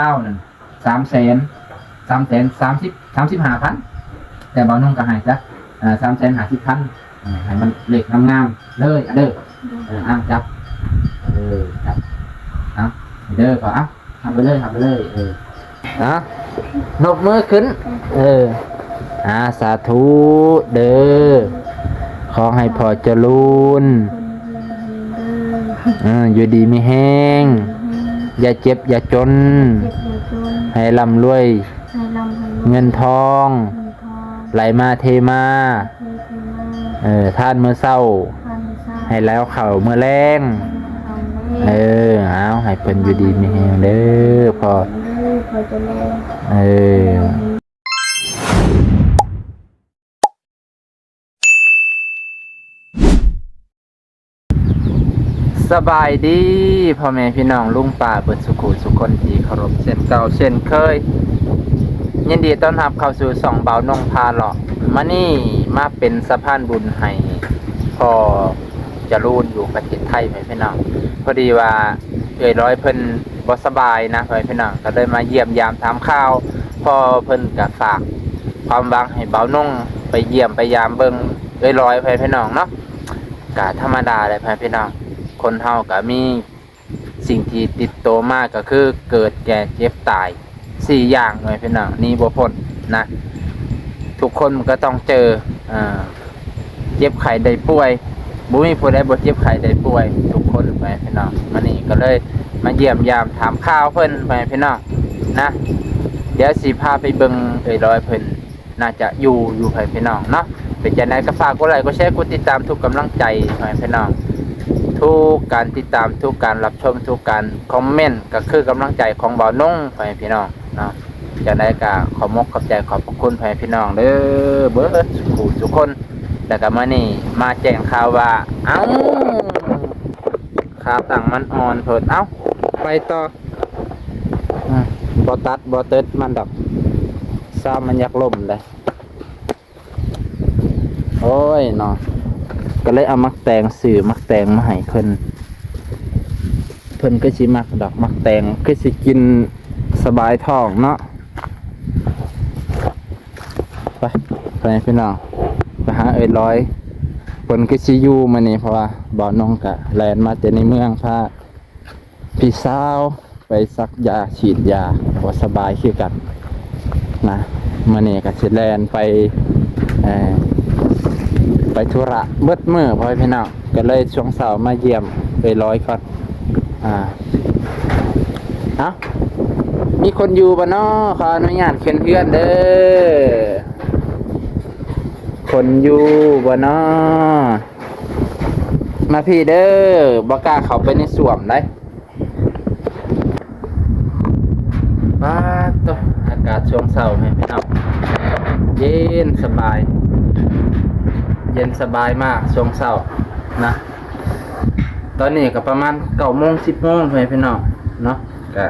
ລາວນັ້ນ ສາມແສນ ສາມແສນສາມສິບ ສາມສິບຫ້າພັນ ແຕ່ບ່າວນົງກໍໃຫ້ຊະ ເອີ ສາມແສນຫ້າສິບພັນ ເອີ ໃຫ້ມັນເລກງາມໆເລີຍ ເດີ ເອີ ອ້າວ ຈັບ ເອີ ຈັບ ເອົາ ເດີ ກໍເອົາ ຮັບໄປເລີຍ ຮັບໄປເລີຍ ເອີ ເອົາ ນົບມືຂຶ້ນ ເອີ ອາ ສາທຸເດີ ຂໍໃຫ້ພໍ່ຈະລູນ ເອີ ຢູ່ດີມີແຮງ ຢ່າເຈັບຢ່າຈົນ ໃຫ້ລ່ຳລວຍ ເງິນທອງ ໄຫຼມາເທມາ ເອີ ທານມື້ເຊົ້າ ໃຫ້ໄຫຼເຂົ້າມື້ແລງ ເອີ ເອົາ ໃຫ້ເພິ່ນຢູ່ດີມີແຮງເດີພໍ່ ເອີ. ສະບາຍດີພໍ່ແມ່ພີ່ນ້ອງລຸງປ້າເບິດສູ່ຄູ່ສູ່ຄົນທີ່ເຄົາລົບເຊັ່ນເກົ່າເຊັ່ນເຄີຍ. ຍິນດີຕ້ອນຮັບເຂົ້າສູ່ຊ່ອງບ່າວນົງພາເລາະ. ມື້ນີ້ມາເປັນສະພານບຸນໃຫ້ພໍ່ຈະລູນຢູ່ປະເທດໄທ ພໍ່ແມ່ພີ່ນ້ອງ. ພໍດີວ່າເອື້ອຍລອຍເພິ່ນບໍ່ສະບາຍນະ ພໍ່ແມ່ພີ່ນ້ອງ, ກໍເລີຍມາຢ້ຽມຢາມຖາມຂ່າວ. ພໍ່ເພິ່ນກໍຝາກຄວາມຫວັງໃຫ້ບ່າວນົງໄປຢ້ຽມໄປຢາມເບິ່ງເອື້ອຍລອຍ ພໍ່ແມ່ພີ່ນ້ອງເນາະ. ກະທຳມະດາແຫຼະ ພໍ່ແມ່ພີ່ນ້ອງ, ຄົນເຮົາກະມີສິ່ງທີ່ຕິດໂຕມາ ກໍຄືເກີດ ແກ່ ເຈັບ ຕາຍ ສີ່ຢ່າງ ພໍ່ແມ່ພີ່ນ້ອງ, ໜີບໍ່ພົ້ນນະ. ທຸກຄົນມັນກໍຕ້ອງເຈີ ເອີ ເຈັບໄຂ້ໄດ້ປ່ວຍ, ບໍ່ມີຜູ້ໃດບໍ່ເຈັບໄຂ້ໄດ້ປ່ວຍ ທຸກຄົນ ພໍ່ແມ່ພີ່ນ້ອງ. ມື້ນີ້ກໍເລີຍມາຢ້ຽມຢາມຖາມຂ່າວເພິ່ນ ພໍ່ແມ່ພີ່ນ້ອງນະ. ດຽວຊິພາໄປເບິ່ງເອື້ອຍລອຍເພິ່ນ ໜ້າຈະຢູ່ ຢູ່ ພໍ່ແມ່ພີ່ນ້ອງເນາະ. ເປັນຈັ່ງໃດກໍຝາກກົດໄລ ກົດແຊ ກົດຕິດຕາມທຸກກຳລັງໃຈ ພໍ່ແມ່ພີ່ນ້ອງ, ທຸກການຕິດຕາມ ທຸກການຮັບຊົມ ທຸກການຄອມເມັນ ກໍຄືກຳລັງໃຈຂອງບ່າວນົງ ພໍ່ແມ່ພີ່ນ້ອງເນາະ. ຈັ່ງໃດກໍຂອບມົກຂອບໃຈຂອບພະຄຸນ ພໍ່ແມ່ພີ່ນ້ອງເດີ ເບິດສູ່ຜູ້ສູ່ຄົນ. ແລ້ວກໍມື້ນີ້ມາແຈ້ງຂ່າວວ່າ ເອົ້າ ຂາຕັ້ງມັນອ່ອນໂພດ, ເອົ້າ ໄປຕໍ່. ອືມ ບໍ່ຕັດບໍ່ເຕີດມັນດອກ, ຊາມມັນຢາກລົ້ມເດ້. ໂອ້ຍເນາະ, ກໍເລີຍເອົາໝາກແຕງ ຊື້ໝາກແຕງມາໃຫ້ເພິ່ນ, ເພິ່ນຄືຊິມັກດອກໝາກແຕງ, ຄືຊິກິນສະບາຍທ້ອງເນາະ. ໄປ ໄປພີ່ນ້ອງ, ໄປຫາເອື້ອຍລອຍ, ເພິ່ນຄືຊິຢູ່ມື້ນີ້ ເພາະວ່າບ່າວນົງກະແລ່ນມາແຕ່ໃນເມືອງ ພາ ພີ່ສາວໄປສັກຢາສີດຢາ ບໍ່ສະບາຍຄືກັນນະ. ມື້ນີ້ກໍຊິແລ່ນໄປ ເອີ ໄປທຸລະເບິດມື້ ພໍ່ແມ່ພີ່ນ້ອງ, ກໍເລີຍຊ່ວງເຊົ້າມາຢ້ຽມເອື້ອຍລອຍກ່ອນ. ອ່າ ເອົ້າ ມີຄົນຢູ່ບໍ່ນໍ? ຂໍອະນຸຍາດຂຶ້ນເຮືອນເດີ. ຄົນຢູ່ບໍ່ນໍ? ມາພີ້ເດີ, ບໍ່ກ້າເຂົ້າໄປໃນສ້ວມໃດ໋. ປາດໂທ້ ອາກາດຊ່ວງເຊົ້າ ພີ່ນ້ອງ ເຢັນສະບາຍ, ເຢັນສະບາຍມາກຊ່ວງເຊົ້ານະ. ຕອນນີ້ກໍປະມານເກົ້າໂມງ ສິບໂມງ ພີ່ນ້ອງເນາະ, ກໍ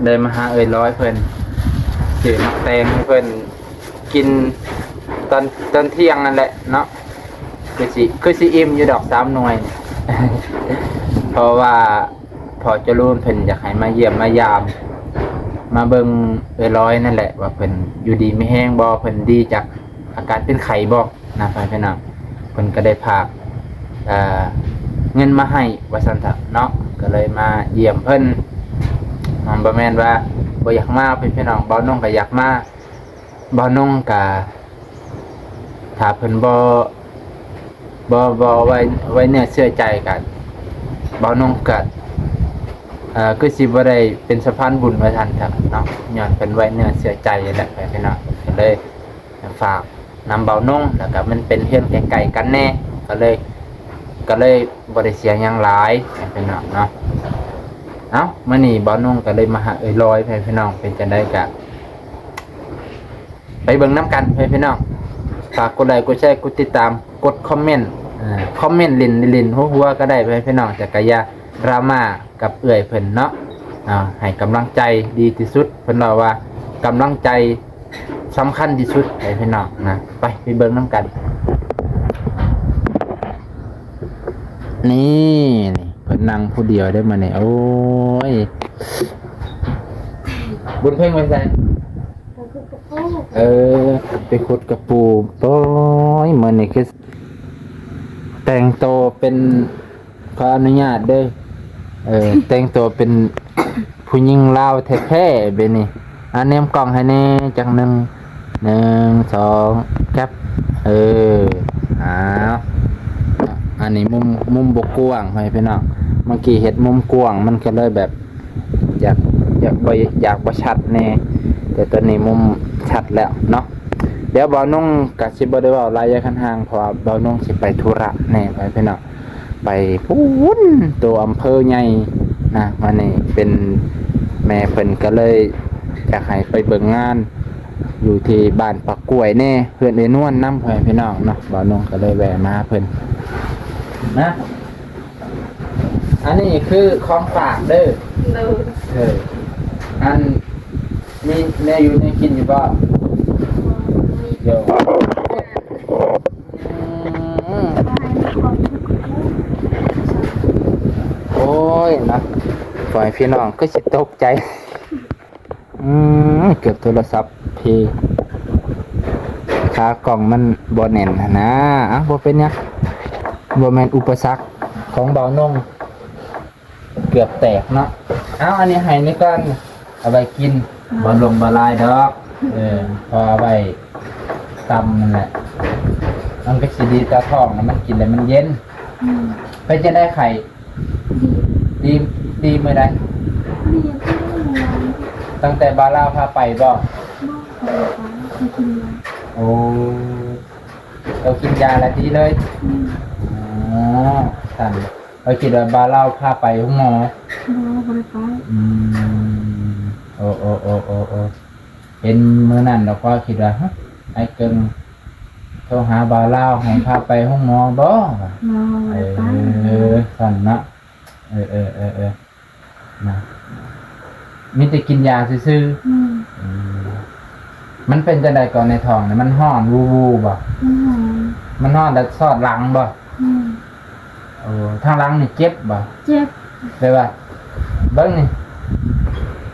ໄດ້ມາຫາເອື້ອຍລອຍເພິ່ນ, ຊື້ໝາກແຕງໃຫ້ເພິ່ນ ກິນຕອນ ຕອນທ່ຽງນັ້ນແຫຼະເນາະ. ຄືຊິ ຄືຊິອີ່ມຢູ່ດອກສາມໜ່ວຍ, ເພາະວ່າພໍ່ຈະລູນເພິ່ນຢາກໃຫ້ມາຢ້ຽມມາຢາມ ມາເບິ່ງເອື້ອຍລອຍນັ້ນແຫຼະ ວ່າເພິ່ນຢູ່ດີມີແຮງບໍ່, ເພິ່ນດີຈາກອາການເປັນໄຂ້ບໍ່ນະ ພໍ່ແມ່ພີ່ນ້ອງ. ເພິ່ນກໍໄດ້ຝາກ ເອີ ເງິນມາໃຫ້ວ່າຊັ້ນເຖາະເນາະ, ກໍເລີຍມາຢ້ຽມເພິ່ນ. ບໍ່ແມ່ນວ່າບໍ່ຢາກມາ ພີ່ນ້ອງ, ບ່າວນົງກໍຢາກມາ. ບ່າວນົງກະ ຖ້າເພິ່ນບໍ່ ບໍ່ ບໍ່ໄວ້ ໄວ້ເນື້ອເຊື່ອໃຈກະ ບ່າວນົງກະ ເອີ ຄືຊິບໍ່ໄດ້ເປັນສະພານບຸນວ່າຊັ້ນເຖາະເນາະ, ຍ້ອນເພິ່ນໄວ້ເນື້ອເຊື່ອໃຈແຫຼະ ພີ່ນ້ອງ. ກໍເລີຍຝາກນຳບ່າວນົງ, ແລ້ວກະມັນເປັນເຮືອນໃກ້ໆກັນແດ່, ກໍເລີຍ ກໍເລີຍບໍ່ໄດ້ເສຍຫຍັງຫຼາຍ ພີ່ນ້ອງເນາະ. ເອົ້າ ມື້ນີ້ບ່າວນົງກໍເລີຍມາຫາເອື້ອຍລອຍ ພີ່ນ້ອງ, ເປັນຈັ່ງໃດກະ ໄປເບິ່ງນຳກັນ ພີ່ນ້ອງ. ຝາກກົດໄລ ກົດແຊ ກົດຕິດຕາມ ກົດຄອມເມັນ ເອີ ຄອມເມັນຫຼິ້ນໆ ຫົວໆ ກໍໄດ້ພີ່ນ້ອງ, ແຕ່ກໍຢ່າດຣາມາກັບເອື້ອຍເພິ່ນເນາະ. ເອົາ ໃຫ້ກຳລັງໃຈດີທີ່ສຸດ, ເພິ່ນເວົ້າວ່າກຳລັງໃຈສຳຄັນທີ່ສຸດ ພີ່ນ້ອງນະ. ໄປ ໄປເບິ່ງນຳກັນ. ນີ້ ນີ້ ເພິ່ນນັ່ງຜູ້ດຽວເດ້ມື້ນີ້. ໂອ້ຍ ບຸນເພັງໄປໃສ? ເອີ ໄປຂຸດກະປູ. ໂອ້ຍ ມື້ນີ້ຄືແຕ່ງໂຕເປັນ ຂໍອະນຸຍາດເດີ້ ເອີ ແຕ່ງໂຕເປັນຜູ້ຍິງລາວແທ້ໆ ແບບນີ້. ອາ ແນມກ້ອງໃຫ້ແດ່ຈັກໜຶ່ງ ໜຶ່ງ ສອງ ແກັບ ເອີ ອ້າວ ອັນນີ້ມຸມ ມຸມບໍ່ກວ້າງໃຫ້ພີ່ນ້ອງ. ເມື່ອກີ້ເຮັດມຸມກວ້າງ ມັນກໍເລີຍແບບ ຢາກ ຢາກບໍ່ ຢາກບໍ່ຊັດແດ່ ແຕ່ຕອນນີ້ມຸມຊັດແລ້ວເນາະ. ດຽວບ່າວນົງກໍຊິບໍ່ໄດ້ເວົ້າຫຼາຍຍາຍຄັນຫາງ ເພາະວ່າບ່າວນົງຊິໄປທຸລະແດ່ ໃຫ້ພີ່ນ້ອງ ໄປພຸ້ນ ໂຕອຳເພີໃຫຍ່ນະ. ມານີ້ເປັນແມ່ເພິ່ນກໍເລີຍຢາກໃຫ້ໄປເບິ່ງງານຢູ່ທີ່ບ້ານປາກກ້ວຍແດ່ ເຮືອນເອື້ອຍນວນນຳ ໃຫ້ພີ່ນ້ອງເນາະ. ບ່າວນົງກໍເລີຍແວ່ມາຫາເພິ່ນນະ. ອັນນີ້ຄືຂອງຝາກເດີ້. ໂດຍ. ເອີ ອັນ ມີແນວຢູ່ແນວກິນຢູ່ບໍ່? ບໍ່ມີ. ໂດຍ. ອືມ ໂອ້ຍ ນະ ພໍ່ແມ່ພີ່ນ້ອງຄືຊິຕົກໃຈ. ອືມ ເກືອບໂທລະສັບພີ ຂາກ້ອງມັນບໍ່ແໜ້ນຫັ້ນນາ. ເອົ້າ ບໍ່ເປັນຫຍັງ ບໍ່ແມ່ນອຸປະສັກຂອງບ່າວນົງ ເກືອບແຕກເນາະ. ເອົາ ອັນນີ້ໃຫ້ນີ້ກ່ອນ ເອົາໄວ້ກິນ ບໍ່ຫຼວງບໍ່ຫຼາຍດອກ. ເອີ ພໍເອົາໄວ້ຕຳນັ້ນແຫຼະ ມັນກໍຊິດີຕໍ່ທ້ອງ ແລ້ວມັນກິນແລ້ວມັນເຢັນ. ອືມ ເປັນຈັ່ງໃດໄຂ້? ດີ ດີ ດີມື້ໃດ? ດີ ຕັ້ງແຕ່ບ່າວລາວພາໄປບໍ່? ບໍ່ ບໍ່ໄດ້ໄປ ໄປກິນຢາ. ໂອ້ ເຈົ້າກິນຢາແລ້ວດີເລີຍ? ອືມ ອໍ ຊັ້ນ ຂ້ອຍຄິດວ່າບ່າວລາວພາໄປໂຮງໝໍ. ບໍ່ ບໍ່ໄດ້ໄປ. ອືມ ໂອ ໂອ ເຫັນມື້ນັ້ນດອກ ຂ້ອຍຄິດວ່າ ຮະ ອ້າຍເກິ່ງໂທຫາບ່າວລາວໃຫ້ພາໄປໂຮງໝໍບໍ່? ບໍ່ ບໍ່ໄດ້ໄປ. ເອີ ຊັ້ນເນາະ. ເອີ ເອີ ເອີ ເອີ ນະ ມີແຕ່ກິນຢາຊື່ໆ. ອືມ ອືມ ມັນເປັນຈັ່ງໃດກ່ອນໃນທ້ອງນະ? ມັນຮ້ອນວູໆບໍ່? ມັນຮ້ອນ ມັນຮ້ອນແລ້ວຊອດຫຼັງບໍ່? ອືມ ໂອ້ ທາງຫຼັງນີ້ເຈັບບໍ່? ເຈັບ ແບບວ່າ ເບິ່ງນີ້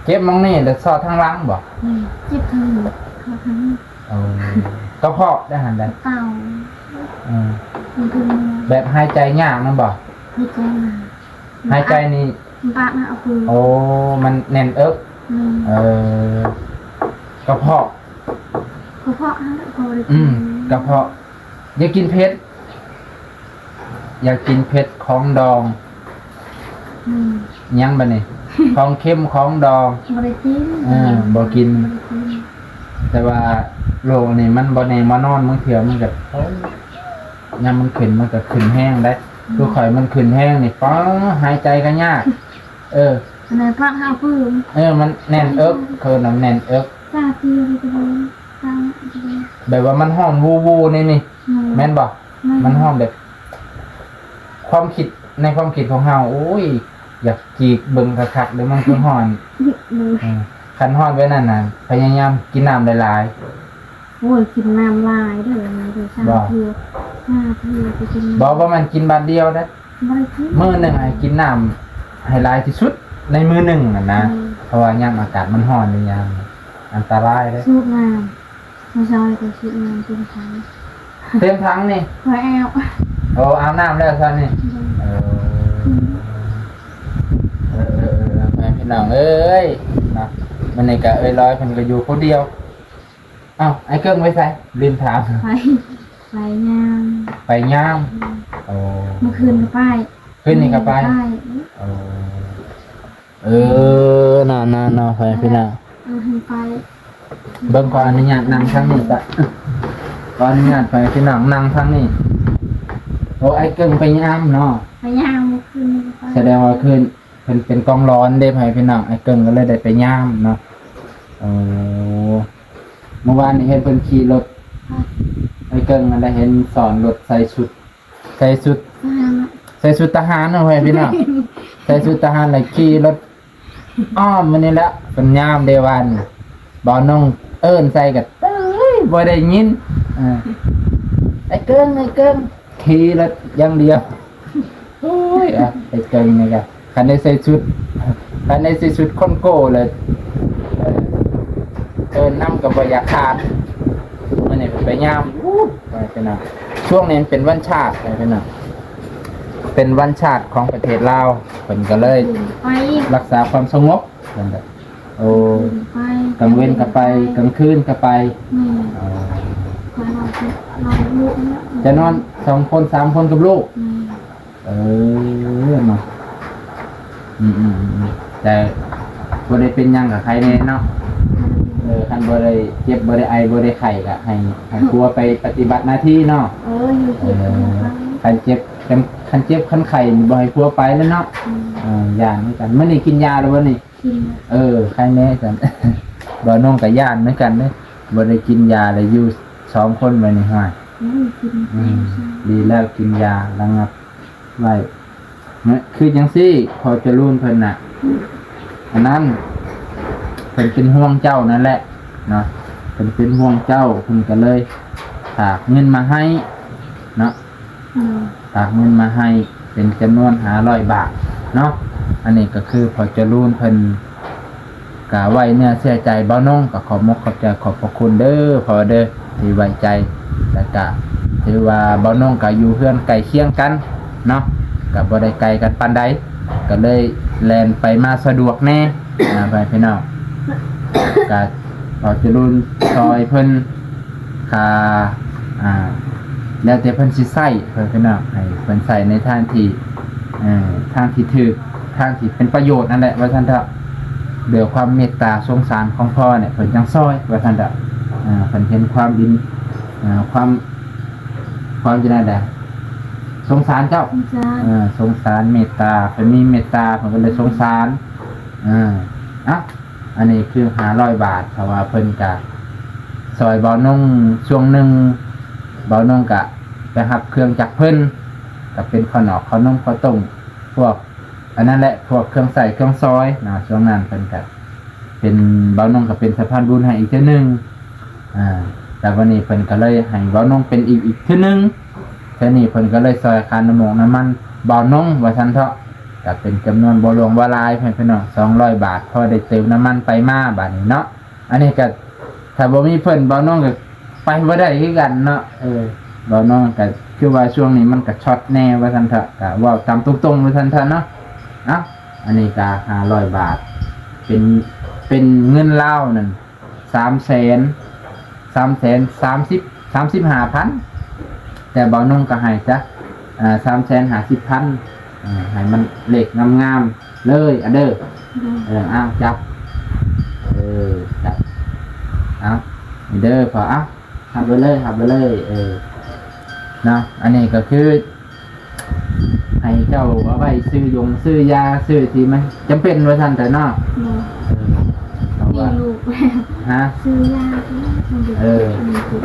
ເຈັບໝ່ອງນີ້ແລ້ວຊອດທາງຫຼັງບໍ່? ອືມ ເຈັບທາງນີ້ ຊອດທາງນີ້. ໂອ້ ກະເພາະໄດ້ຫັ້ນໃດ໋? ເກົາ ເອີ ມັນຄື ແບບຫາຍໃຈຍາກນຳບໍ່? ຫາຍໃຈຍາກ. ຫາຍໃຈນີ້ ປາກນະ ເອົາຄື ໂອ້ ມັນແໜ້ນເອິກ. ອືມ ເອີ ກະເພາະ ກະເພາະຫັ້ນແຫຼະ ເພາະບໍ່ໄດ້ກິນ. ອືມ ກະເພາະ ຢ່າກິນເຜັດ ຢ່າກິນເຜັດ ຂອງດອງ. ອືມ ຫຍັງບາດນີ້ ຂອງເຄັມ ຂອງດອງ ບໍ່ໄດ້ກິນ. ເອີ ບໍ່ກິນ ບໍ່ໄດ້ກິນ. ແຕ່ວ່າໂລກນີ້ມັນບໍ່ແນ່ບໍ່ນອນ ບາງເທື່ອມັນກໍ ໂອ້ຍ ຍາມມັນຂຶ້ນ ມັນກໍຂຶ້ນແຮງໄດ໋. ອືມ ຄືຂ້ອຍມັນຂຶ້ນແຮງນີ້ ປ້າ ຫາຍໃຈກໍຍາກ. ເອີ ອັນນັ້ນປາກຫາຟືນ. ເອີ ມັນແໜ້ນເອິກ ເຂົາເອີ້ນວ່າແໜ້ນເອິກ. ຕາຕີຢູ່ຕະເບີ ຕາ ແບບວ່າມັນຮ້ອນວູໆ ນີ້ ອືມ ແມ່ນບໍ່? ແມ່ນ ມັນຮ້ອນແບບ ຄວາມຄິດ ໃນຄວາມຄິດຂອງເຮົາ ໂອ້ຍ ຢາກຈີກເບິ່ງຄັກໆ ແລ້ວມັນຄືຮ້ອນ. ອືມ ເອີ ຄັນຮ້ອນແບບນັ້ນນະ ພະຍາຍາມກິນນ້ຳຫຼາຍໆ. ໂອ້ຍ ກິນນ້ຳຫຼາຍເດີ້ ມື້ລະສາມເທື່ອ ຫ້າເທື່ອ ໄປກິນນ້ຳ. ບໍ່ ບໍ່ແມ່ນກິນບາດດຽວເດ້. ບໍ່ໄດ້ກິນ. ມື້ໜຶ່ງໃຫ້ກິນນ້ຳໃຫ້ຫຼາຍທີ່ສຸດໃນມື້ໜຶ່ງຫັ້ນນະ. ອືມ ເພາະວ່າຍາມອາກາດມັນຮ້ອນນີ້ ຍາມອັນຕະລາຍເດ້. ສູບນ້ຳ ມື້ເຊົ້ານີ້ກໍສູບນ້ຳເຕັມຖັງ. ເຕັມຖັງນີ້? ຂ້ອຍແອວ. ໂອ້ ອາບນ້ຳແລ້ວຊັ້ນນີ້? ໂດຍ. ເອີ ເອີ ເອີ ເອີ ເອີ ພໍ່ແມ່ພີ່ນ້ອງເອີຍ ເນາະ ມື້ນີ້ກະເອື້ອຍລອຍເພິ່ນກະຢູ່ຜູ້ດຽວ. ອ້າວ ອ້າຍເກິ່ງໄປໃສ? ລືມຖາມ. ໄປ ໄປຍາມ ໄປຍາມ. ອືມ ໂອ້ ມື້ຄືນກໍໄປ ຄືນນີ້ກໍໄປ. ໄປ ໂອ້ ເອີ ນະ ນະ ນະ ໄປພີ່ນ້ອງ. ເອີ ໃຫ້ໄປ ເບິ່ງ ຂໍອະນຸຍາດນັ່ງທາງນີ້ກະ ຂໍອະນຸຍາດໄປພີ່ນ້ອງ ນັ່ງທາງນີ້. ໂອ້ ອ້າຍເກິ່ງໄປຍາມເນາະ. ໄປຍາມ ມື້ຄືນນີ້ກໍໄປ. ສະແດງວ່າຄືນ ເພິ່ນເປັນກອງຫຼອນເດ້ ພໍ່ແມ່ພີ່ນ້ອງ ອ້າຍເກິ່ງກໍເລີຍໄດ້ໄປຍາມເນາະ. ໂອ້ ເມື່ອວານນີ້ເຫັນເພິ່ນຂີ່ລົດ ອ້າຍເກິ່ງນັ້ນໄດ້ເຫັນຊ້ອນລົດໃສ່ຊຸດ ໃສ່ຊຸດ ທະຫານ ໃສ່ຊຸດທະຫານເນາະ ພໍ່ແມ່ພີ່ນ້ອງ ໃສ່ຊຸດທະຫານແລ້ວຂີ່ລົດອ້ອມມານີ້ແຫຼະ ເພິ່ນຍາມເດ້ວານນີ້ ບ່າວນົງເອີ້ນໃສ່ກໍ ເອີຍ ບໍ່ໄດ້ຍິນ ເອີ ອ້າຍເກິ່ງ ອ້າຍເກິ່ງ ຂີ່ລົດຢ່າງດຽວ. ໂອ້ຍ ອະ ໄປເກີງນີ້ກະ ຄັນໄດ້ໃສ່ຊຸດ ຄັນໄດ້ໃສ່ຊຸດຄົນໂກ້ແລ້ວ ເອີ ເພິ່ນນຳກໍບໍ່ຢາກຂາດ. ມື້ນີ້ເພິ່ນໄປຍາມຢູ່ ວ່າຊັ້ນນະ. ຊ່ວງນີ້ມັນເປັນວັນຊາດ ວ່າຊັ້ນນະ ເປັນວັນຊາດຂອງປະເທດລາວ ເພິ່ນກໍເລີຍ ໄປ ລັກສາຄວາມສະຫງົບ ເພິ່ນກໍ ໂອ້ ໄປ ກາງເວັນກໍໄປ ກາງຄືນກໍໄປ. ແມ່ນ ອໍ ມານອນ ນອນຢູ່ ຈະນອນສອງຄົນສາມຄົນກັບລູກ. ແມ່ນ ເອີ ເນາະ ອືມໆໆ ແຕ່ບໍ່ໄດ້ເປັນຫຍັງກໍໄຄແນ່ເນາະ. ເອີ ຄັນບໍ່ໄດ້ເຈັບ ບໍ່ໄດ້ໄອ ບໍ່ໄດ້ໄຂ້ ກໍໃຫ້ ໃຫ້ຜົວໄປປະຕິບັດໜ້າທີ່ເນາະ. ເອີ ຢູ່ ເອີ ເຈັບ ຄັນເຈັບ ຄັນ ຄັນເຈັບຄັນໄຂ້ນີ້ ບໍ່ໃຫ້ຜົວໄປແລ້ວເນາະ. ອືມ ເອີ ຢ້ານຄືກັນ. ມື້ນີ້ກິນຢາແລ້ວບໍ່ນີ້? ກິນແລ້ວ ເອີ ໄຄແນ່ຊັ້ນ. ບ່າວນົງກໍຢ້ານຄືກັນເດ້ ບໍ່ໄດ້ກິນຢາ ແລ້ວຢູ່ສອງຄົນບັດນີ້ ຫ້ວຍ. ໂອ້ຍ ກິນ ອືມ ດີແລ້ວ ກິນຢາລະງັບໄວ້. ເນາະ ຄືຈັ່ງຊີ້ ພໍ່ຈະລູນເພິ່ນນະ ອັນນັ້ນ ເພິ່ນເປັນຫ່ວງເຈົ້ານັ້ນແຫຼະເນາະ ເພິ່ນເປັນຫ່ວງເຈົ້າ ເພິ່ນກໍເລີຍຝາກເງິນມາໃຫ້ເນາະ. ໂດຍ ຝາກເງິນມາໃຫ້ເປັນຈຳນວນຫ້າຮ້ອຍບາດເນາະ. ອັນນີ້ກໍຄືພໍ່ຈະລູນເພິ່ນ ກະໄວ້ເນື້ອເຊື່ອໃຈບ່າວນົງ ກໍຂອບມົກຂອບໃຈຂອບພະຄຸນເດີພໍ່ເດີ ທີ່ໄວ້ໃຈ. ແລ້ວກະຖືວ່າບ່າວນົງກໍຢູ່ເຮືອນໃກ້ຄຽງກັນເນາະ ກໍບໍ່ໄດ້ໄກກັນປານໃດ ກໍເລີຍແລ່ນໄປມາສະດວກແດ່ນະ ພໍ່ແມ່ພີ່ນ້ອງ. ກະຂໍຈະລຸນຊ່ອຍເພິ່ນ ຄ່າ ອ່າ ແລ້ວແຕ່ເພິ່ນຊິໃຊ້ ເພິ່ນ ພີ່ນ້ອງ ໃຫ້ເພິ່ນໃຊ້ໃນທາງທີ່ ເອີ ທາງທີ່ຖືກ ທາງທີ່ເປັນປະໂຫຍດນັ້ນແຫຼະ ວ່າຊັ້ນເຖາະ. ດ້ວຍຄວາມເມດຕາສົງສານຂອງພໍ່ນີ້ ເພິ່ນຈັ່ງຊ່ອຍ ວ່າຊັ້ນເຖາະ. ເອີ ເພິ່ນເຫັນຄວາມດີ ເອີ ຄວາມ ຄວາມຈັ່ງໃດ ສົງສານເຈົ້າ ສົງສານ ເອີ ສົງສານເມດຕາ ເພິ່ນມີເມດຕາ ເພິ່ນກໍເລີຍສົງສານ. ເອີ ເອົ້າ ອັນນີ້ຄືຫ້າຮ້ອຍບາດ ເພາະວ່າເພິ່ນກະຊ່ອຍບ່າວນົງຊ່ວງໜຶ່ງ ບ່າວນົງກະໄປຮັບເຄື່ອງຈາກເພິ່ນ ກະເປັນເຂົ້າໜອກເຂົ້າໜົມເຂົ້າຕົ້ມ ພວກອັນນັ້ນແຫຼະ ພວກເຄື່ອງໃຊ້ເຄື່ອງສອຍເນາະ. ຊ່ວງນັ້ນເພິ່ນກະເປັນ ບ່າວນົງກະເປັນສະພານບຸນໃຫ້ອີກເທື່ອໜຶ່ງ. ອາ ແລ້ວບັດນີ້ເພິ່ນກະເລີຍໃຫ້ບ່າວນົງເປັນອີກ ອີກເທື່ອໜຶ່ງ. ເທື່ອນີ້ເພິ່ນກະເລີຍຊ່ອຍຄ່ານ້ຳມັນ ນ້ຳມັນບ່າວນົງ ວ່າຊັ້ນເຖາະ. ກະເປັນຈຳນວນບໍ່ຫຼວງບໍ່ຫຼາຍ ພີ່ນ້ອງ ສອງຮ້ອຍບາດ ພໍໄດ້ເຕີມນ້ຳມັນໄປມາບາດນີ້ເນາະ. ອັນນີ້ກະ ຖ້າບໍ່ມີເພິ່ນ ບ່າວນົງກະໄປບໍ່ໄດ້ຄືກັນເນາະ. ເອີ ບ່າວນົງກະຄືວ່າຊ່ວງນີ້ມັນກະຊັອດແດ່ວ່າຊັ້ນເຖາະ ກະເວົ້າຕາມຕົງໆວ່າຊັ້ນເຖາະເນາະ. ເອົ້າ ອັນນີ້ກະຫ້າຮ້ອຍບາດ ເປັນ ເປັນເງິນລາວນັ້ນ ສາມແສນ ສາມແສນສາມສິບ ສາມສິບຫ້າພັນ ແຕ່ບ່າວນົງກໍໃຫ້ຊະ ເອີ ສາມແສນຫ້າສິບພັນ ເອີ ໃຫ້ມັນເລກງາມໆເລີຍ ອະເດີ. ໂດຍ ເອີ ອ້າວ ຈັບ ເອີ ຈັບ ເອົາ ນີ້ເດີພໍ່ ເອົາ ຮັບໄວ້ເລີຍ ຮັບໄວ້ເລີຍ. ເອີ ເນາະ ອັນນີ້ກໍຄື ໃຫ້ເຈົ້າເອົາໄວ້ຊື້ຢົງຊື້ຢາ ຊື້ທີ່ມັນຈຳເປັນວ່າຊັ້ນເຖາະເນາະ. ໂດຍ ເອີ ເພາະວ່າ ມີລູກແລ້ວ ຮະ ຊື້ຢາ ເອີ ອັນນີ້ຄື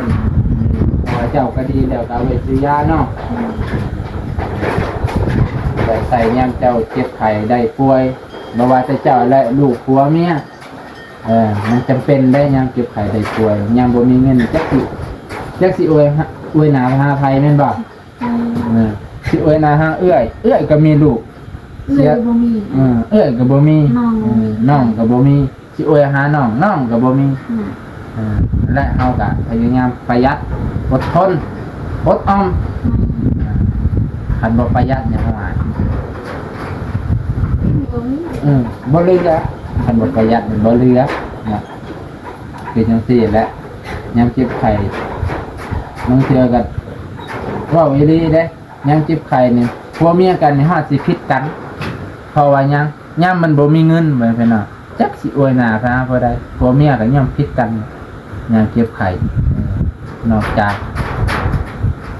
ເພາະວ່າເຈົ້າກໍດີແລ້ວ ກໍເອົາໄວ້ຊື້ຢາເນາະ. ໂດຍ ໄວ້ໃຊ້ຍາມເຈົ້າເຈັບໄຂ້ໄດ້ປ່ວຍ ບໍ່ວ່າແຕ່ເຈົ້າແຫຼະ ລູກ ຜົວ ເມຍ ເອີ ມັນຈຳເປັນໄດ໋ ຍາມເຈັບໄຂ້ໄດ້ປ່ວຍ ຍາມບໍ່ມີເງິນ ຈັກຊິ ຈັກຊິອວຍ ອວຍໜ້າຫາໃຜແມ່ນບໍ່? ອືມ ເອີ ຊິອວຍໜ້າຫາເອື້ອຍ ເອື້ອຍກໍມີລູກ ເອື້ອຍກໍບໍ່ມີ ເອີ ເອື້ອຍກໍບໍ່ມີ ນ້ອງກໍບໍ່ມີ ເອີ ນ້ອງກໍບໍ່ມີ ຊິອວຍຫານ້ອງ ນ້ອງກໍບໍ່ມີ. ອືມ ເອີ ແລະເຮົາກໍພະຍາຍາມປະຢັດ ອົດທົນ ອົດອອມ. ອືມ ເອີ ຄັນບໍ່ປະຢັດນີ້ເຮົາວ່າ ບໍ່ມີ ເອີ ບໍ່ເຫຼືອ ຄັນບໍ່ປະຢັດນີ້ບໍ່ເຫຼືອເນາະ. ເປັນຈັ່ງຊີ້ແຫຼະ ຍາມເຈັບໄຂ້ ບາງເທື່ອກໍເວົ້າອີ່ຫຼີເດ້ ຍາມເຈັບໄຂ້ນີ້ ຜົວເມຍກັນນີ້ຮອດຊິຜິດກັນ ເພາະວ່າຫຍັງ? ຍາມມັນບໍ່ມີເງິນ ພໍ່ແມ່ພີ່ນ້ອງ ຈັກຊິອວຍໜ້າໄປຫາຜູ້ໃດ ຜົວເມຍກໍຍອມຜິດກັນ ຍາມເຈັບໄຂ້. ເອີ ນອກຈາກ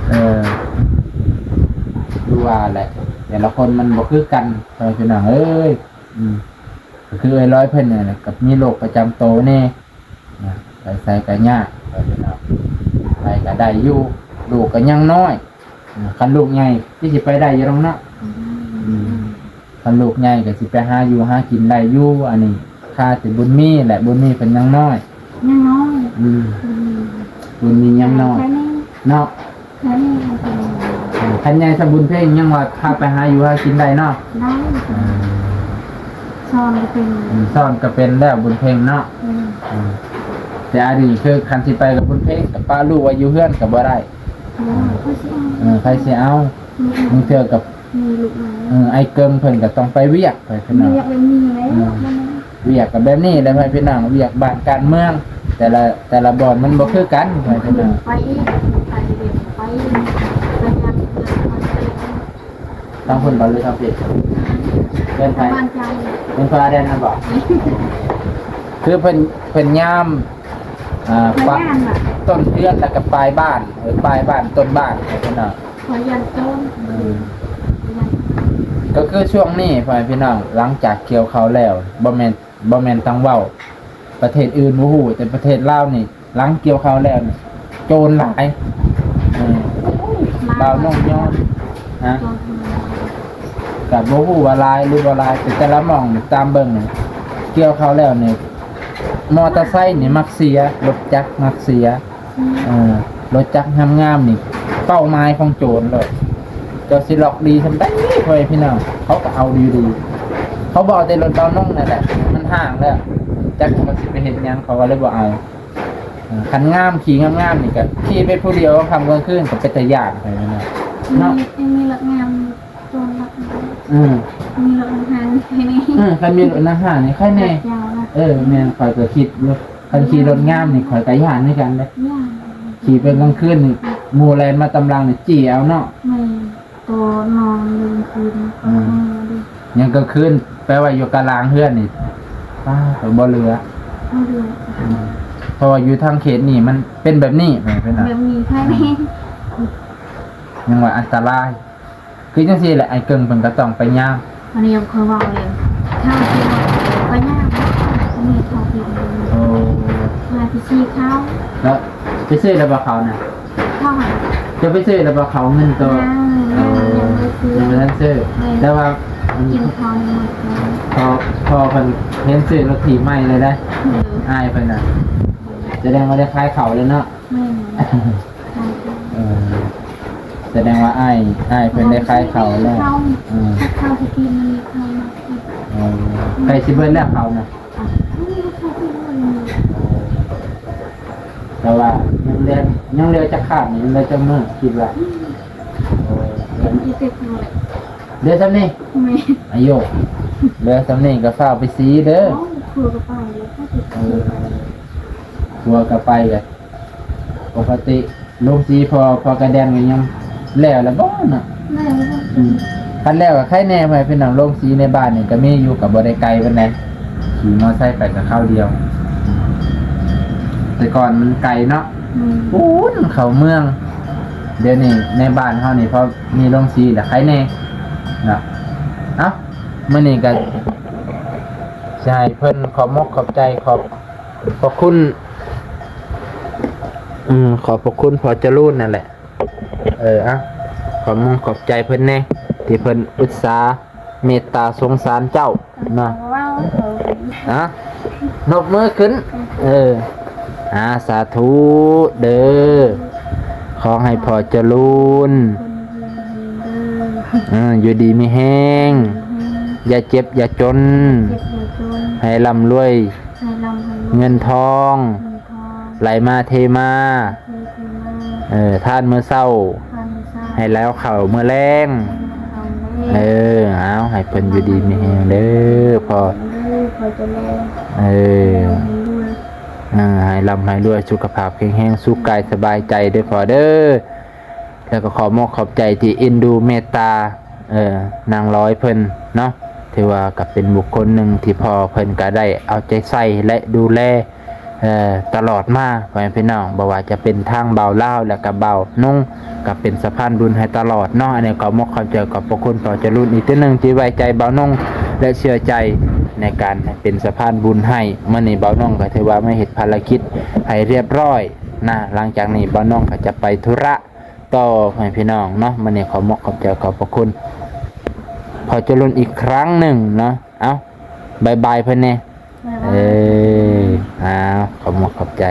ເອີ ຄືວ່າແຫຼະ ແຕ່ລະຄົນມັນບໍ່ຄືກັນ ພໍ່ແມ່ພີ່ນ້ອງເອີຍ. ອືມ ກໍຄືເອື້ອຍລອຍເພິ່ນນີ້ແຫຼະ ກໍມີໂລກປະຈຳໂຕແດ່ ນະ ໄປໃສກໍຍາກ ໄປເນາະ ໄປກໍໄດ້ຢູ່ ລູກກໍຍັງນ້ອຍ ນະ ຄັນລູກໃຫຍ່ຄືຊິໄປໄດ້ຢູ່ດອກເນາະ. ອືມ ອືມ ຄັນລູກໃຫຍ່ກໍຊິໄປຫາຢູ່ຫາກິນໄດ້ຢູ່ ອັນນີ້ຄາແຕ່ບຸນມີແຫຼະ ບຸນມີເພິ່ນຍັງນ້ອຍ ຍັງນ້ອຍ. ອືມ ອືມ ບຸນມີຍັງນ້ອຍ ແຄ່ນີ້ ເນາະ. ແຄ່ນີ້ມັນເປັນ ເອີ ຄັນໃຫຍ່ຊະບຸນເພັງຍັງວ່າພາໄປຫາຢູ່ຫາກິນໄດ້ເນາະ. ໄດ້ ເອີ ສອນກໍເປັນ ອືມ ສອນກໍເປັນແລ້ວບຸນເພັງເນາະ. ອືມ ອືມ ແຕ່ອັນນີ້ຄືຄັນຊິໄປກັບບຸນເພັງ ກໍປະລູກໄວ້ຢູ່ເຮືອນກໍບໍ່ໄດ້. ໂອ້ຍ ໃຜຊິເອົາ? ເອີ ໃຜຊິເອົາ? ອືມ ບາງເທື່ອກໍ ມີລູກນ້ອຍ ເອີ ອ້າຍເກີງເພິ່ນກໍຕ້ອງໄປວຽກ ໄປເພິ່ນ ວຽກແບບນີ້ແຫຼະ ເອີ ວຽກກໍແບບນີ້ແຫຼະ ໄປພີ່ນ້ອງ ວຽກບ້ານການເມືອງ ແຕ່ລະ ແຕ່ລະບ່ອນມັນບໍ່ຄືກັນ ໄປພີ່ນ້ອງ ໄປອີກ ໄປອີກ ໄປຍາມເພິ່ນ ທາງພຸ້ນບໍ່ ຫຼືທາງພີ້? ເຮືອນໃຜ? ເຮືອນພໍ່ແດນຫັ້ນບໍ່? ຄືເພິ່ນ ເພິ່ນຍາມ ອ່າ ເພິ່ນຍາມ ປະ ແບບ ຕົ້ນເຮືອນ ແລ້ວກໍປາຍບ້ານ ເອີ ປາຍບ້ານ ຕົ້ນບ້ານ ເພິ່ນນະ ຂ້ອຍຢ້ານໂຈນ ອືມ ຂ້ອຍຢ້ານ ກໍຄືຊ່ວງນີ້ ພໍ່ແມ່ພີ່ນ້ອງ ຫຼັງຈາກກ່ຽວເຂົ້າແລ້ວ ບໍ່ແມ່ນ ບໍ່ແມ່ນຕ້ອງເວົ້າ ປະເທດອື່ນບໍ່ຮູ້ ແຕ່ປະເທດລາວນີ້ ຫຼັງກ່ຽວເຂົ້າແລ້ວນີ້ ໂຈນຫຼາຍ ເອີ ບ່າວນ້ອງຍອມ ຮະ ໂຈນ ກໍບໍ່ຮູ້ວ່າຫຼາຍຫຼືບໍ່ຫຼາຍ ແຕ່ແຕ່ລະໝ່ອງນີ້ ຕາມເບິ່ງນີ້ ກ່ຽວເຂົ້າແລ້ວນີ້ ມໍເຕີໄຊນີ້ມັກເສຍ ລົດຈັກມັກເສຍ ອືມ ເອີ ລົດຈັກງາມໆນີ້ ເປົ້າໝາຍຂອງໂຈນເລີຍ ເຈົ້າຊິລັອກດີສ່ຳໃດ ພໍ່ແມ່ພີ່ນ້ອງ ເຂົາກໍເອົາຢູ່ດີ ເຂົາບໍ່ເອົາແຕ່ລົດບ່າວນ້ອງນັ້ນແຫຼະ ມັນຮ້າງແລ້ວ ຈັກວ່າເຂົາຊິໄປເຮັດຫຍັງ ເຂົາກໍເລີຍບໍ່ເອົາ. ເອີ ຄັນງາມ ຂີ່ງາມໆນີ້ກໍຂີ່ໄປຜູ້ດຽວ ຄ່ຳກາງຄືນກໍເປັນຕາຢ້ານໄປແມ່ນບໍ່ ເນາະ ມີ ຍັງມີລົດງາມ ໂຈນລັກ ອືມ ມີລົດນຳຫ້າງໃຄແນ່ ເອີ ຄັນມີລົດນຳຫ້າງນີ້ໃຄແນ່ ເອີ ແມ່ນ ຂ້ອຍກໍຄິດຢູ່ ຄັນຂີ່ລົດງາມນີ້ຂ້ອຍກໍຢ້ານຄືກັນເດ້ ຢ້ານ ຂີ່ໄປກາງຄືນນີ້ ໝູ່ແລ່ນມາຕາມຫຼັງນີ້ຈີ້ເອົາເນາະ ແມ່ນ ໂຕນອນເລີຍຄືນ ອືມ ຍັງກາງຄືນ ແປວ່າຢູ່ກະລາງເຮືອນນີ້ ປ້າ ບໍ່ເຫຼືອ ບໍ່ເຫຼືອ ອືມ ເພາະວ່າຢູ່ທາງເຂດນີ້ມັນເປັນແບບນີ້ ເປັນແບບນີ້ ແບບນີ້ ອືມ ຍັງວ່າອັນຕະລາຍ ຄືຈັ່ງຊີ້ແຫຼະ ອ້າຍເກິ່ງເພິ່ນກໍຕ້ອງໄປຍາມ ອັນນີ້ຍັງຄ່ອຍເວົ້າເລີຍ ຖ້າຊິວ່າໄປຍາມ ແມ່ເຂົາເປັນ ໂອ້ ວ່າຊິຊື້ເຂົ້າ ແລ້ວໄປຊື້ແລ້ວບໍ່ເຂົ້ານະ? ເຂົ້າຫາ ຈະໄປຊື້ແລ້ວບໍ່ເຂົ້າ ເງິນໂຕ? ຍັງ ເອີ ຍັງບໍ່ໄດ້ຊື້ ຍັງບໍ່ທັນຊື້ ແມ່ນ ແຕ່ວ່າ ກິນເຂົ້າໃນມື້ ພໍ ພໍເພິ່ນເຫັນຊື້ລົດຖີບໃໝ່ເລີຍເດ້ ເອີ ອ້າຍເພິ່ນນະ ສະແດງວ່າໄດ້ຂາຍເຂົ້າແລ້ວເນາະ ແມ່ນ ຂາຍເຂົ້າ ເອີ ສະແດງວ່າອ້າຍ ອ້າຍເພິ່ນໄດ້ຂາຍເຂົ້າແລ້ວ ເຂົ້າ ເອີ ເຂົ້າທີ່ກິນມັນມີເຂົ້າມາກິນ ເອີ ໃກ້ຊິເບິດແລ້ວເຂົ້ານະ ອ່ະ ແຕ່ວ່າຍັງເຫຼືອ ຍັງເຫຼືອຈັກຄາບນີ້ ຍັງເຫຼືອຈັກມື້ ຄິດວ່າ ອືມ ເອີ ເຫຼືອສ່ຳນີ້ ແມ່ນ ອາໂຢ ເຫຼືອສ່ຳນີ້ກໍຟ້າວໄປສີເດີ ເອີ ຜົວກໍໄປແລ້ວ ຜົວກໍໄປ ກໍປົກກະຕິ ລົງສີພໍ ພໍກະແດນກໍຍັງແລ້ວແລ້ວບໍ່ເນາະ ແລ້ວແລ້ວ ອືມ ຄັນແລ້ວກໍໄຄແນ່ ພໍ່ແມ່ພີ່ນ້ອງ ລົງສີໃນບ້ານນີ້ກໍມີຢູ່ ກໍບໍ່ໄດ້ໄກປານໃດ ຂີ່ມໍໄຊໄປກໍຄາວດຽວ ແຕ່ກ່ອນມັນໄກເນາະ ອືມ ປູ້ນເຂົ້າເມືອງ ດຽວນີ້ໃນບ້ານເຮົານີ້ ພໍມີໂຮງສີແລ້ວໄຄແນ່ເນາະ ເອົ້າ ມື້ນີ້ກໍຊິໃຫ້ເພິ່ນຂອບມົກຂອບໃຈ ຂອບພະຄຸນ ອືມ ຂອບພະຄຸນພໍ່ຈະລູນນັ້ນແຫຼະ ເອີ ເອົ້າ ຂອບມຸກຂອບໃຈເພິ່ນແດ່ ທີ່ເພິ່ນອຸດສາເມດຕາສົງສານເຈົ້າເນາະ ເອີ ເອົ້າ ນົບມືຂຶ້ນ ເອີ ອາ ສາທຸເດີ ຂໍໃຫ້ພໍ່ຈະລູນ ເອີ ຢູ່ດີມີແຮງ ຢ່າເຈັບຢ່າຈົນ ໃຫ້ລ່ຳລວຍ ໃຫ້ລ່ຳໃຫ້ລວຍ ເງິນທອງ ເງິນທອງ ໄຫຼມາເທມາ ເອີ ທານມື້ເຊົ້າ ທານມື້ເຊົ້າ ໃຫ້ແລ້ວເຂົ້າມື້ແລງ ໃຫ້ແລ້ວເຂົ້າມື້ແລງ ເອີ ເອົາ ໃຫ້ເພິ່ນຢູ່ດີມີແຮງເດີ ພໍ່ ເດີ ພໍ່ຈະເລີນ ເອີ ໃຫ້ລ່ຳໃຫ້ລວຍ ເອີ ໃຫ້ລ່ຳໃຫ້ລວຍ ສຸຂະພາບແຂງແຮງ ສຸກກາຍສະບາຍໃຈເດີພໍ່ເດີ ແລ້ວກໍຂໍມົກຂອບໃຈທີ່ເອັນດູເມດຕາ ເອີ ນາງລອຍເພິ່ນເນາະ ຖືວ່າກໍເປັນບຸກຄົນໜຶ່ງທີ່ພໍ່ເພິ່ນກໍໄດ້ເອົາໃຈໃສ່ ແລະ ດູແລ ເອີ ຕະຫຼອດມາ ພໍ່ແມ່ພີ່ນ້ອງ ບໍ່ວ່າຈະເປັນທາງບ່າວລາວ ແລະ ກໍບ່າວນົງ ກໍເປັນສະພານບຸນໃຫ້ຕະຫຼອດເນາະ ອັນນີ້ຂໍມົກຂອບໃຈຂອບພະຄຸນພໍ່ຈະລຸນອີກເທື່ອໜຶ່ງ ທີ່ໄວ້ໃຈບ່າວນົງ ແລະ ເຊື່ອໃຈໃນການເປັນສະພານບຸນໃຫ້ ມື້ນີ້ບ່າວນົງກໍຖືວ່າມາເຮັດພາລະກິດໃຫ້ລຽບຮ້ອຍນະ ຫຼັງຈາກນີ້ບ່າວນົງກໍຈະໄປທຸລະ ຕໍ່ໃຫ້ພີ່ນ້ອງເນາະ ມື້ນີ້ຂໍມົກຂອບໃຈຂອບພະຄຸນພໍ່ຈະລຸນອີກຄັ້ງໜຶ່ງເນາະ ເອົ້າ ບາຍບາຍເພິ່ນແດ່ ບາຍບາຍ ເອີ ເອົ້າ ຂອບມົກຂອບໃຈ